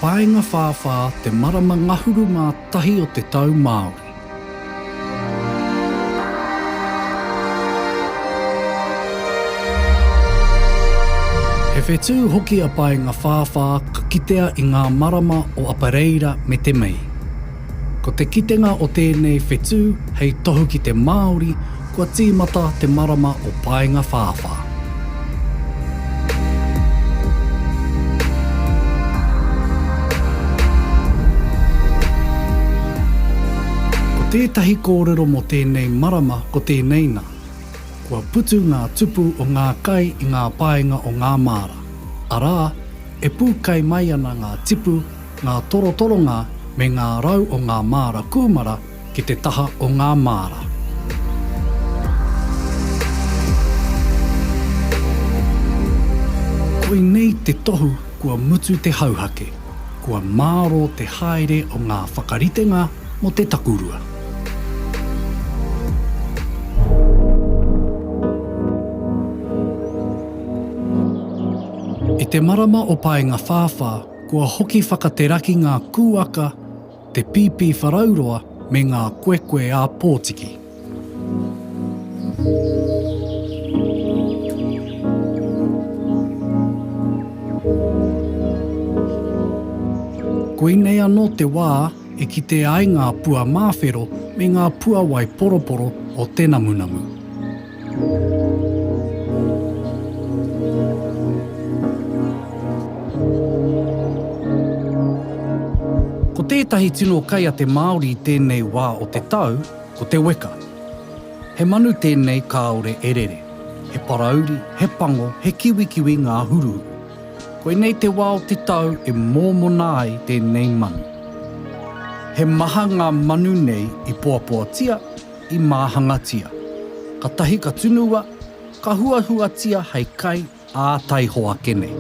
Paengawhāwhā te marama ngahuru mā tahi o te tau Māori. He whetū hoki a Paengawhāwhā ka kitea i ngā marama o Apereira me te Mei. Ko te kitenga o tēnei whetū hei tohu ki te Māori kua tīmata te marama o Paengawhāwhā. Ko tētahi kōrero mō tēnei marama ko tēnei nā, kua putu ngā tupu o ngā kai i ngā paenga o ngā māra, arā, e pūkai mai ana ngā tipu, ngā torotoronga me ngā rau o ngā māra kūmara ki te taha o ngā māra. Koinei te tohu kua mutu te hauhake, kua mārō te haere o ngā whakaritenga mō te takurua. I te marama o Paengawhāwhā kua hoki whakateraki ngā kūaka, te pīpīwharauroa me ngā koekoe ā-pōtiki. Koinei anō te wā e kite ai ngā pua māwhero me ngā pua wai poroporo o te namunamu. Ko tētahi tino kai a te Māori i tēnei wā o te tau, ko te weka. He manu tēnei kāore e rere. He parauri, he pango, he kiwikiwi ngā huruhuru. Koinei te wā o te tau e mōmona ai tēnei manu. He maha ngā manu nei i poapoatia, i māhangatia. Katahi ka tunua, ka huahuatia hei kai ā taiho ake nei.